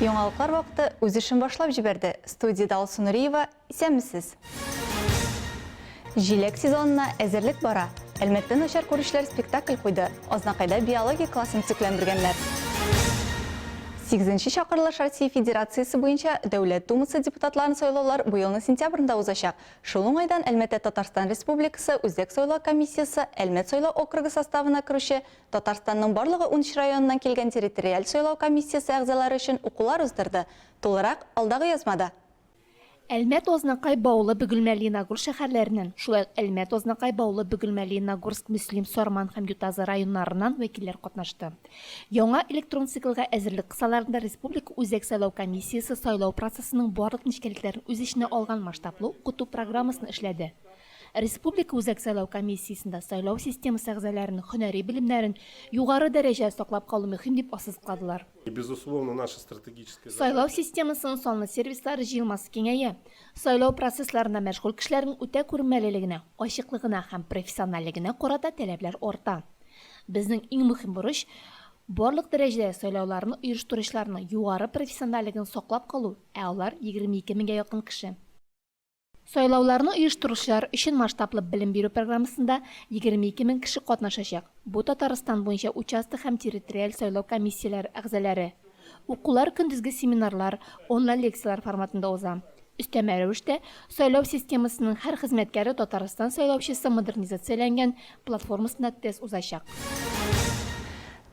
Яңалыклар вакыты үз эшен башлап җибәрде. Студиядә Алсу Нуриева, исәнмесез. Җиләк сезонына әзерлек бара. Әлмәттә начар күрүчеләр спектакль куйды. Азнакайда биология классын төзекләндергәннәр. Сигезенче чакырылыш Россия Федерациясе буенча Дәүләт Думасы депутатларын сайлаулар бу елның сентябрендә узачак. Шул уңайдан Әлмәттә Татарстан Республикасы Үзәк сайлау комиссиясе Әлмәт сайлау округы составына керүче Татарстанның барлыгы унөч районыннан килгән территориаль сайлау комиссиясе әгъзалары өчен укулар уздырды. Тулырак, алдагы язмада. Әлмәт, Азнакай, Баулы, Бөгелмә, Лениногорск шәһәрләреннән, шулай ук Әлмәт, Азнакай, Баулы, Бөгелмә, Лениногорск, Мөслим, Сарман һәм Ютазы районнарыннан вәкилләр катнашты. Яңа электрон циклга әзерлек кысаларында республика Үзәк сайлау комиссиясе сайлау процессының барлык нечкәлекләрен үз эченә алган масштаблы укыту программасын эшләде. Республика Үзәк сайлау комиссиясендә сайлау системасы әгъзаларының һөнәри белемнәрен югары дәрәҗәдә саклап калу мөһим дип ассызыкладылар. Сайлау системасының санлы сервислары җыелмасы киңәя. Сайлау процессларында мәшгуль кешеләрнең үтә күренмәлелегенә, ачыклыгына һәм профессиональлегенә карата таләпләр арта. Безнең иң мөһим бурыч, барлык дәрәҗәдә сайлауларны оештыручыларның югары профессиональлеген саклап калу, ә алар 22 меңгә якын кеше. Сайлауларны оештыручылар өчен масштаблы белем бирү программасында 22 мең кеше катнашачак, бу Татарстан буенча участок һәм территориаль сайлау комиссияләре әгъзалары. Укулар көндезге семинарлар, онлайн-лекцияләр форматында уза. Өстәмә рәвештә, сайлау системасының һәр хезмәткәре Татарстан сайлаучысы модернизацияләнгән платформасында тест узачак.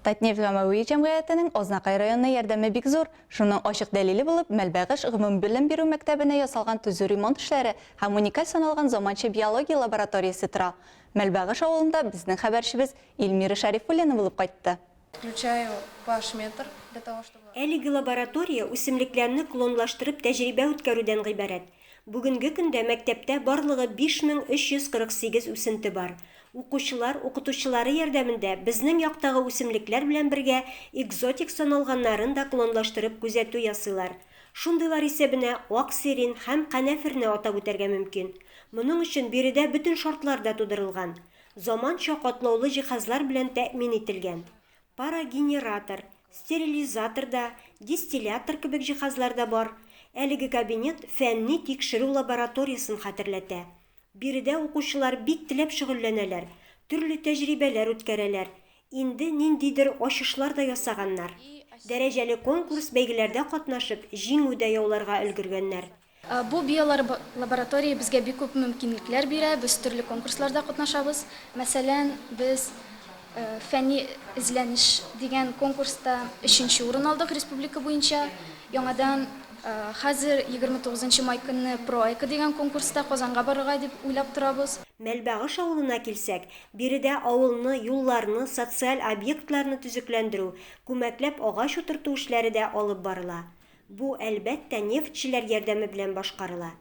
Татнефть гаммәви җәмгыятенең Азнакай районына ярдәме бик зур. Шуның ачык дәлиле булып Мәлбәгыш гомумбелем бирү мәктәбенә ясалган төзү-ремонт эшләре һәм уникаль саналган заманча биология лабораториясе тора. Мәлбәгыш авылында безнең хәбәрчебез Эльмира Шәрифуллина булып кайтты. Включаю ваш метр для того, чтобы. Әлеге лаборатория үсемлекләрне клонлаштырып тәҗрибә үткәрүдән гыйбарәт. Бүгенге көндә мәктәптә барлыгы 5348 үсенте бар. Укучылар, укытучылары ярдәмендә безнең яктагы үсемлекләр белән бергә экзотик саналганнарын да клонлаштырып күзәтү ясыйлар. Шундыйлар исәбенә ак сирин һәм канәферне атап үтәргә мөмкин. Моның өчен биредә бөтен шартлар да тудырылган. Заманча катлаулы җиһазлар белән тәэмин ителгән. Парогенератор, стерилизатор да, дистиллятор кебек җиһазлар да бар. Әлеге кабинет фәнни тикшерү лабораториясен хәтерләтә. Биредә укучылар бик теләп шөгыльләнәләр, төрле тәҗрибәләр үткәрәләр, инде ниндидер ачышлар да ясаганнар. Дәрәҗәле конкурс-бәйгеләрдә катнашып, җиңү дә яуларга өлгергәннәр. Бу биолаборатория безгә бик күп мөмкинлекләр бирә, без төрле конкурсларда катнашабыз. Мәсәлән, без Фәнни эзләнеш дигән конкурста өченче урын алдык республика буенча. Яңадан хәзер 29 май көнне ПроЭко дигән конкурста Казанга барырга дип уйлап торабыз. Мәлбагыш авылына килсәк, биредә авылны, юлларны, социаль объектларны төзекләндерү, күмәкләп агач утырту эшләре дә алып барыла. Бу, әлбәттә, нефтьчеләр ярдәме белән башкарыла.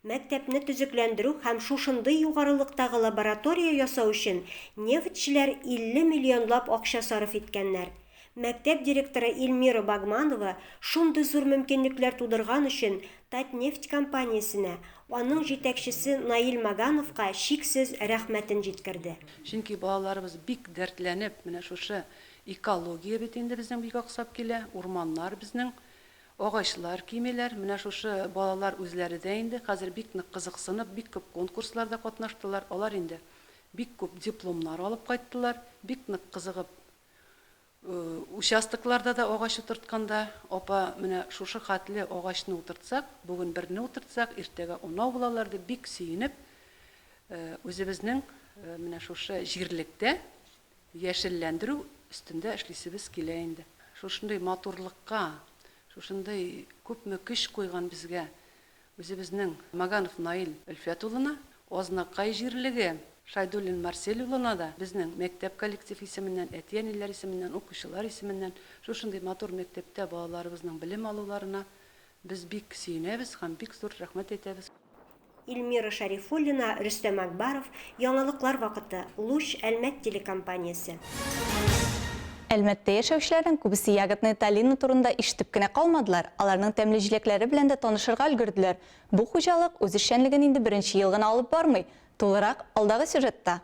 Мәктәпне төзекләндерү һәм шушындый югарылыктагы лаборатория ясау өчен нефтьчеләр 50 миллионлап акча сарыф иткәннәр. Мәктәп директоры Эльмира Багманова шундый зур мөмкинлекләр тудырган өчен Татнефть компаниясенә, аның җитәкчесе Наил Магановка чиксез рәхмәтен җиткерде. Чөнки балаларыбыз бик дәртләнеп, менә шушы Экология бит инде безнең бик аксап килә, урманнар безнең, агачлар кимиләр. Менә шушы балалар үзләре дә инде хәзер бик нык кызыксынып, бик күп конкурсларда катнаштылар. Алар инде бик күп дипломнар алып кайттылар, бик нык кызыгып участокларда да агач утыртканда, апа, менә шушы хәтле агачны утыртсак, бүген берне утыртсак, иртәгә унау булалар дип бик сөенеп, үзебезнең менә шушы җирлектә Яшелләндерү өстендә эшлисебез килә инде. Шушындый матурлыкка, шушындый күпме көч куйган безгә үзебезнең Маганов Наил Өлфәт улына, Азнакай җирлеге Шайдуллин Марсель улына да безнең мәктәп коллектив исеменнән, әти-әниләр исеменнән, укучылар исеменнән шушындый матур мәктәптә балаларыбызның белем алуларына без бик сөенәбез һәм бик зур рәхмәт әйтәбез. Эльмира Шәрифуллина, Рөстәм Акбаров, Яңалыклар вакыты, Луч, Әлмәт телекомпаниясе. Әлмәттә яшәүчеләрнең күбесе Ягодная долина турында ишетеп кенә калмадылар, аларның тәмле җиләкләре белән дә танышырга өлгерделәр. Бу хуҗалык үз эшчәнлеген инде беренче ел гына алып бармый. Тулырак, алдагы сюжетта.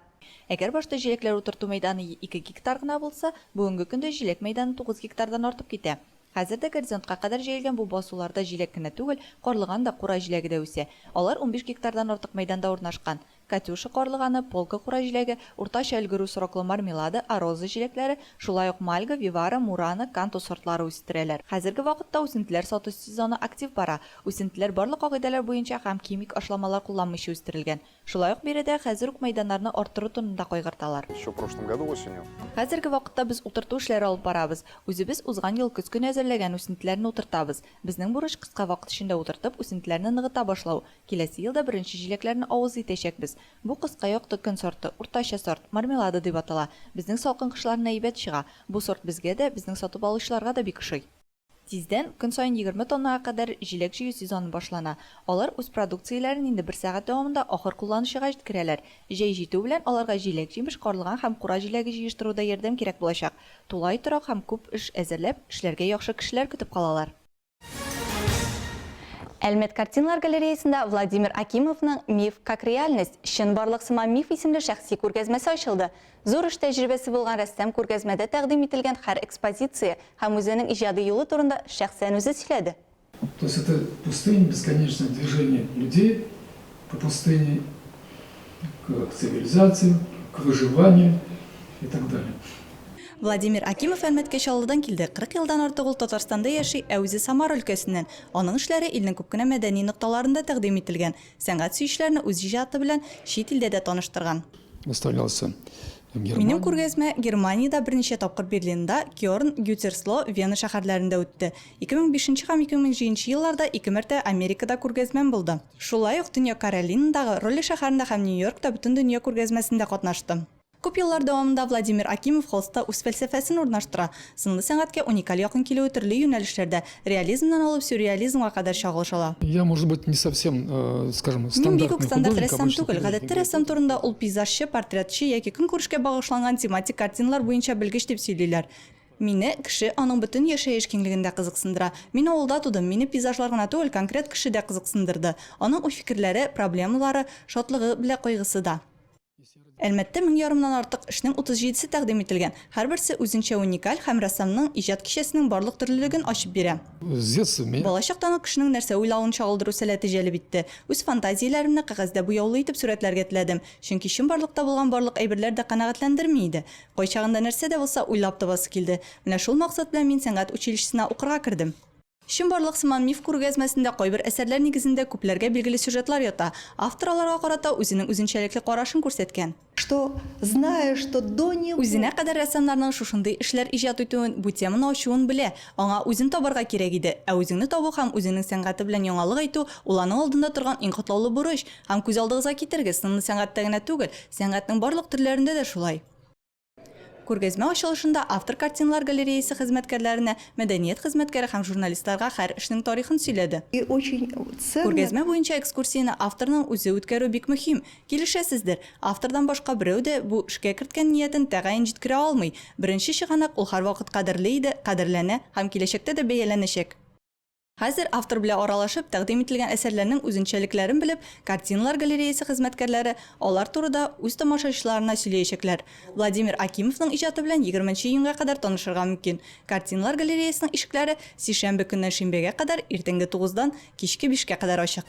Әгәр башта җиләкләр утырту мәйданы 2 гектар гына булса, бүгенге көндә җиләк мәйданы 9 гектардан артып китә. Хәзер дә горизонтка кадәр җәелгән бу басуларда җиләк кенә түгел, карлыган да, кура җиләге дә үсә. Алар 15 гектардан артык мәйданда урнашкан. Катюша карлыганы, Полка кура җиләге, уртача өлгерү сроклы Мармелада, Ароза җиләкләре, шулай ук Мальга, Вивара, Мурано, Канто сортлары үстерәләр. Хәзерге вакытта үсентеләр сату сезоны актив бара. Үсентеләр барлык кагыйдәләр буенча һәм химик ашламалар кулланмыйча үстерелгән. Шулай ук биредә хәзер үк мәйданнарны арттыру турында кайгырталар. Еще в прошлом году осенью. Хәзерге вакытта без утырту эшләре алып барабыз. Үзебез узган ел көз көне әзерләгән үсентеләрне утыртабыз. Безнең бурыч, кыска вакыт эчендә утыртып, үсентеләрне ныгыта башлау. Киләсе елда беренче җиләкләрне авыз итәчәкбез. Бу кыска якты көн сорты, уртача сорт, Мармелада дип атала. Безнең салкын кышларны әйбәт чыга. Бу сорт безгә дә, безнең сатып алучыларга да бик ошый. Тиздән, көн саен 20 тоннага кадәр җиләк җыю сезоны башлана. Алар үз продукцияләрен инде бер сәгать дәвамында ахыр кулланучыга җиткерәләр. Җәй җитү белән аларга җиләк-җимеш, карлыган һәм кура җиләге җыештыруда ярдәм кирәк булачак. Тулай торак һәм күп эш әзерләп, эшләргә яхшы кешеләр көтеп калалар. Әлмәт картиналар галереясында Владимир Акимовның Миф как реальность, чынбарлык сыман миф исемле шәхси күргәзмәсе ачылды. Зур эш тәҗрибәсе булган рәссам күргәзмәдә тәкъдим ителгән һәр экспозиция һәм үзенең иҗади юлы турында шәхсән үзе сөйләде. То есть это пустыня, бесконечное движение людей по пустыне к цивилизации, к выживанию и так далее. Владимир Акимов Әлмәткә Чаллыдан килде. 40 елдан артык ул Татарстанда яши, ә үзе Самара өлкәсеннән. Аның эшләре илнең күп кенә мәдәни нокталарында тәкъдим ителгән. Сәнгать сөючеләрне үз иҗаты белән чит илдә дә таныштырган. Выставлялся в Германии. Минем күргәзмә Германиядә, берничә тапкыр Берлинда, Кёрн, Гютерсло, Вена шәһәрләрендә үтте. 2005 нче һәм 2007 нче елларда ике мәртә Америкада күргәзмәм булды. Шулай ук Төньяк Каролинадагы Ролли шәһәрендә һәм Нью-Йоркта Бөтендөнья күргәзмәсендә катнаштым. Күп еллар дәвамында Владимир Акимов холстта үз фәлсәфәсен урнаштыра. Сынлы сәнгатькә уникаль якын килүе төрле юнәлешләрдә, реализмнан алып сюрреализмга кадәр чагылыш ала. Я, может быть, не совсем, скажем, Мин бик үк стандартный стандарт художник, рәссам обычно түгел. художник Гадәттә говорит, рәссам турында ул пейзажчы, портретчы яки көнкүрешкә багышланган тематик картиналар буенча белгеч дип сөйлиләр. Мине кеше аның бөтен яшәеш киңлегендә кызыксындыра. Мин авылда тудым, мине пейзажлар гына түгел, конкрет кеше дә кызыксындырды. Аның уй-фикерләре, проблемалары, шатлыгы белә кайгысы да. Әлмәттә мең ярымнан артык эшнең 37 се тәкъдим ителгән. Һәрберсе үзенчә уникаль һәм рәссамның иҗат кичәсенең барлык төрлелеген ачып бирә. Балачактан ук кешенең нәрсә уйлавын чагылдыру сәләте җәлеп итте. Үз фантазияләремне кәгазьдә буяулы итеп сурәтләргә теләдем, чөнки чынбарлыкта булган барлык әйберләр дә канәгатьләндерми иде. Кайчагында нәрсә дә булса уйлап табасы килде. Менә шул максат белән мин сәнгать училищесына укырга кердем. Чынбарлык сыман миф күргәзмәсендә кайбер әсәрләр нигезендә күпләргә билгеле сюжетлар ята. Автор аларга карата үзенең үзенчәлекле карашын күрсәткән. Что, зная, что до него. Үзенә кадәр рәссамнарның шушындый эшләр иҗат итүен, бу теманы ачуын белә. Аңа үзен табарга кирәк иде. Ә үзеңне табу һәм үзеңнең сәнгате белән яңалык әйтү, ул аның алдында торган иң катлаулы бурыч. Һәм күз алдыгызга китерегез, сынлы сәнгатьтә генә түгел, сәнгатьнең барлык төрләрендә дә шулай. Күргәзмә ачылышында автор картиналар галереясе хезмәткәрләренә, мәдәният хезмәткәре һәм журналистларга һәр эшнең тарихын сөйләде. Күргәзмә буенча экскурсияне авторның үзе үткәрү бик мөһим. Килешәсездер, автордан башка берәү дә бу эшкә керткән ниятен тәгаен җиткерә алмый. Беренче чыганак ул һәрвакыт кадерле иде, кадерләнә һәм киләчәктә дә бәяләнәчәк. Хәзер автор белән аралашып, тәкъдим ителгән әсәрләрнең үзенчәлекләрен белеп, картиналар галереясе хезмәткәрләре алар турыда үз тамашачыларына сөйләячәкләр. Владимир Акимовның иҗаты белән егерменче июньгә кадәр танышырга мөмкин. Картиналар галереясенең ишекләре сишәмбе көннән шимбәгә кадәр иртәнге тугыздан кичке бишкә кадәр ачык.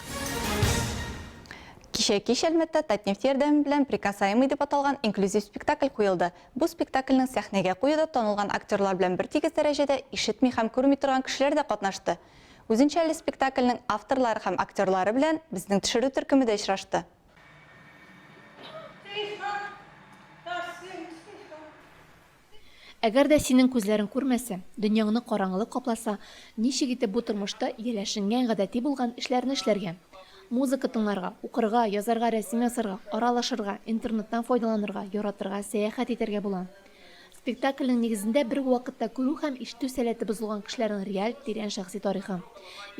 Кичә кич Әлмәттә Татнефть ярдәме белән Прикасаемый дип аталган инклюзив спектакль куелды. Бу спектакльнең сәхнәгә куюда танылган актерлар белән бертигез дәрәҗәдә ишетми һәм күрми торган кешеләр дә катнашты. Үзенчәле спектакльнең авторлары һәм актерлары белән безнең төшерү төркеме дә очрашты. Әгәр дә синең күзләрең күрмәсә, дөньяңны караңгылык капласа, ничек итеп бу тормышта ияләшенгән гадәти булган эшләрне эшләргә? Музыка тыңларга, укырга, язарга, рәсем ясарга, аралашырга, интернеттан файдаланырга, яратырга, сәяхәт итәргә була. Спектакльнең нигезендә бер үк вакытта күрү һәм ишетү сәләте бозылган кешеләрнең реаль, тирән шәхси тарихы.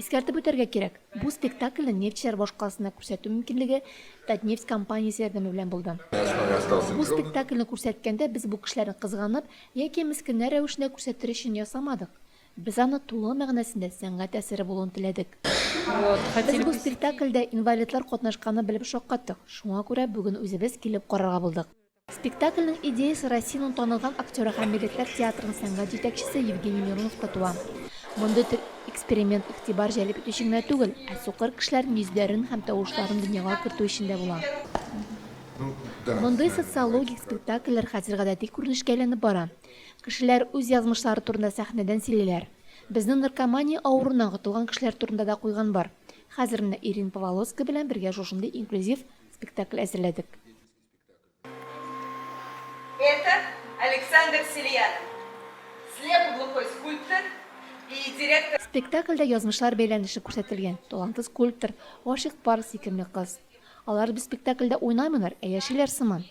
Искәртеп үтәргә кирәк, бу спектакльне нефтьчеләр башкаласында күрсәтү мөмкинлеге Татнефть компаниясе ярдәме белән булды. Бу спектакльне күрсәткәндә без бу кешеләрне кызганып яки мескеннәр рәвешендә күрсәтер өчен ясамадык. Без аны тулы мәгънәсендә сәнгать әсәре булуын теләдек. Без бу спектакльдә инвалидлар катнашканын белеп шаккаттык, шуңа күрә бүген үзебез килеп карарга булдык. Спектакльнең идеясе Россиянең танылган актеры һәм Милләтләр театрының сәнгать җитәкчесе Евгений Мироновта туа. Мондый төр эксперимент игътибар җәлеп итү өчен генә түгел, ә сукыр кешеләрнең йөзләрен һәм тавышларын дөньяга кертү өчен дә була. Мондый социологик спектакльләр хәзер гадәти күренешкә әйләнеп бара. Кешеләр үз язмышлары турында сәхнәдән сөйлиләр. Безнең наркомания авыруыннан котылган кешеләр турында да куйган бар. Хәзер менә Ирина Поволоцкая белән бергә шушындый инклюзив спектакль әзерләдек. Это Александр Сельянов, слепоглухой скульптор и директор. Спектакльдә язмышлар бәйләнеше күрсәтелгән, талантлы скульптор, гашыйк пар, сөйкемле кыз. Алар бу спектакльдә уйнамыйлар, ә яшиләр сыман.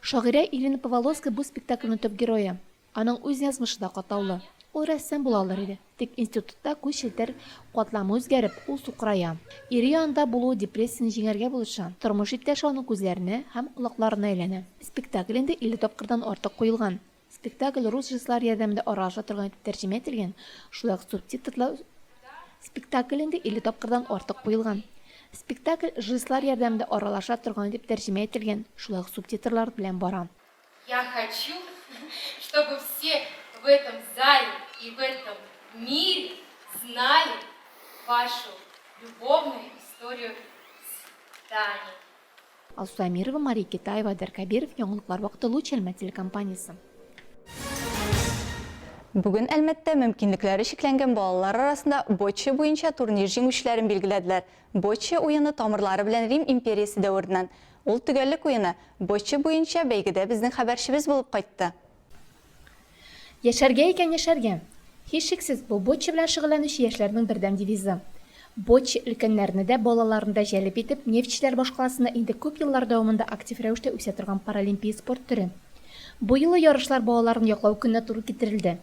Шагыйрә Ирина Поволоцкая бу спектакльнең төп герое. Аның үз язмышы да катлаулы. Ул рәссам була алыр иде, тик институтта күз челтәр катламы үзгәреп, ул сукырая. Ире янында булуы депрессияне җиңәргә булыша. Тормыш иптәше аның күзләренә һәм колакларына әйләнә. Спектакль инде 50 тапкырдан артык куелган. Спектакль рус жестлары ярдәмендә аралаша торган итеп тәрҗемә ителгән, шулай ук субтитрлар Спектакль инде 50 тапкырдан артык куелган. Спектакль жестлар ярдәмендә аралаша торган итеп тәрҗемә ителгән, шулай ук субтитрлар белән бара. Я хочу, чтобы все в этом зале и в этом мире знали вашу любовную историю с Таней. Алсу Әмирова, Мария Китаева, Айдар Кәбиров, Яңалыклар вакыты, Луч Әлмәт телекомпаниясе. Бүген Әлмәттә мөмкинлекләре чикләнгән балалар арасында бочча буенча турнир җиңүчеләрен билгеләделәр. Бочча уены тамырлары белән Рим империясе дәвереннән. Ул төгәллек уены. Бочча буенча бәйгедә безнең хәбәрчебез булып кайтты. Яшәргә икән яшәргә! Һичшиксез, бу бочча белән шөгыльләнүче яшьләрнең бердәм девизы. Бочча өлкәннәрне дә, балаларны да җәлеп итеп, нефтьчеләр башкаласында инде күп еллар дәвамында актив рәвештә үсә торган паралимпия спорт төре. Бу юлы ярышлар балаларны яклау көненә туры китерелде.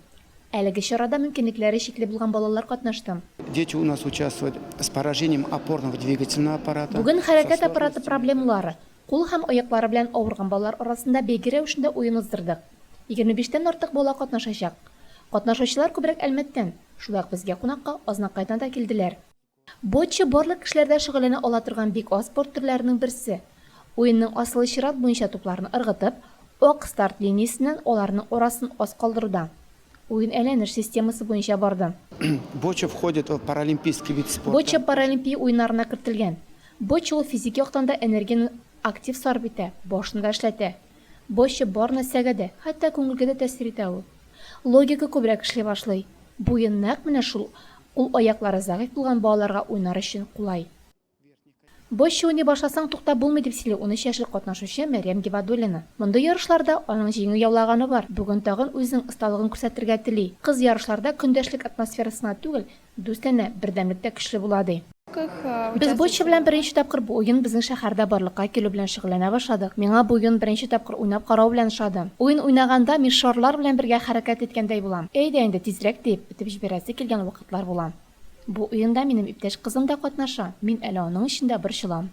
Әлеге чарада мөмкинлекләре чикле булган балалар катнашты. Дети у нас участвуют с поражением опорного двигательного аппарата. Бүген хәрәкәт аппараты проблемалары, кул һәм аяклары белән авырган балалар арасында бәйге рәвешендә уен уздырдык. 25 тән артык бала катнашачак. Катнашучылар күбрәк Әлмәттән, шулай ук безгә кунакка Азнакайдан да килделәр. Бочча барлык кешеләр дә шөгыльләнә ала торган бик аз спорт төрләренең берсе. Уенның асылы чират буенча тупларны ыргытып, ак старт линиясеннән аларның арасын аз калдыруда. Уен әйләнеш системасы буенча барды. Бочча входит в паралимпийский вид спорта. Бочча Паралимпия уеннарына кертелгән. Бочча ул физик яктан да энергияне актив сарыф итә, башны да эшләтә. Бочча бар нәрсәгә дә, хәтта күңелгә дә тәэсир итә ул. Логика күбрәк эшли башлый. Бу уен нәкъ менә шул кул-аяклары зәгыйфь булган балаларга уйнар өчен кулай. Бочча уйный башласаң, туктап булмый, дип сөйли 13 яшьлек катнашучы Мәрьям Гибадуллина. Мондый ярышларда аның җиңү яулаганы бар, бүген тагын үзенең осталыгын күрсәтергә тели. Кыз ярышларда көндәшлек атмосферасына түгел, Дустанә бердәмлек тә көчле була, ди. Без бочча белән беренче тапкыр бу уен безнең шәһәрдә барлыкка килү белән шөгыльләнә башладык. Миңа бу уен беренче тапкыр уйнап карау белән ошады. Уен уйнаганда мин шарлар белән бергә хәрәкәт иткәндәй булам. Әйдә инде, тизрәк диеп, этеп җибәрәсе килгән вакытлар була. Бу уенда минем иптәш кызым да катнаша, мин әле аның өчен дә борчылам.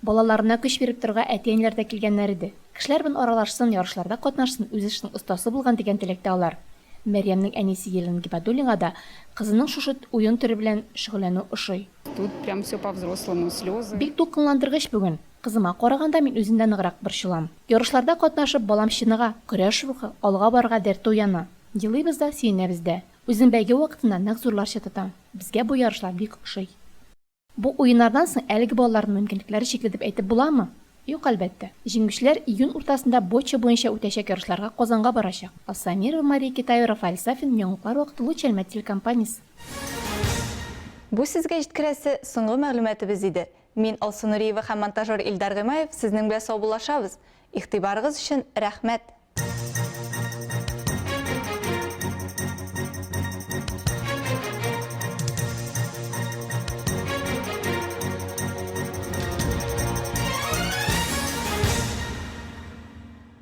Балаларына көч биреп торырга әти-әниләр дә килгәннәр иде. Кешеләр белән аралашсын, ярышларда катнашсын, үз эшенең остасы булган дигән теләктә алар. Мәрьямнең әнисе Елена Гибадуллинга да кызының шушы уен төре белән шөгыльләнү ошый. Тут прям все по-взрослому, слезы. Бик дулкынландыргыч бүген. Кызыма караганда мин үземдә ныграк борчылам. Ярышларда катнашып, балам чыныга, көрәш рухы, алга барырга дәрте уяна. Елыйбыз да, сөенәбез дә. Үзен бәйге вакытында нәкъ зурларча тота. Безгә бу ярышлар бик ошый. Бу уеннардан соң әлеге балаларның мөмкинлекләре чикле дип әйтеп буламы? Юк, әлбәттә. Җиңүчеләр июнь уртасында бочча буенча үтәчәк ярышларга Казанга барачак. Алсу Әмирова, Мария Китаева, Рафаэль Сафин, Яңалыклар вакыты, Луч Әлмәт телекомпаниясе. Бу сезгә җиткерәсе соңгы мәгълүматыбыз иде. Мин, Алсу Нуриева һәм монтажер Илдар Гыймаев сезнең белән саубуллашабыз. Игътибарыгыз өчен рәхмәт!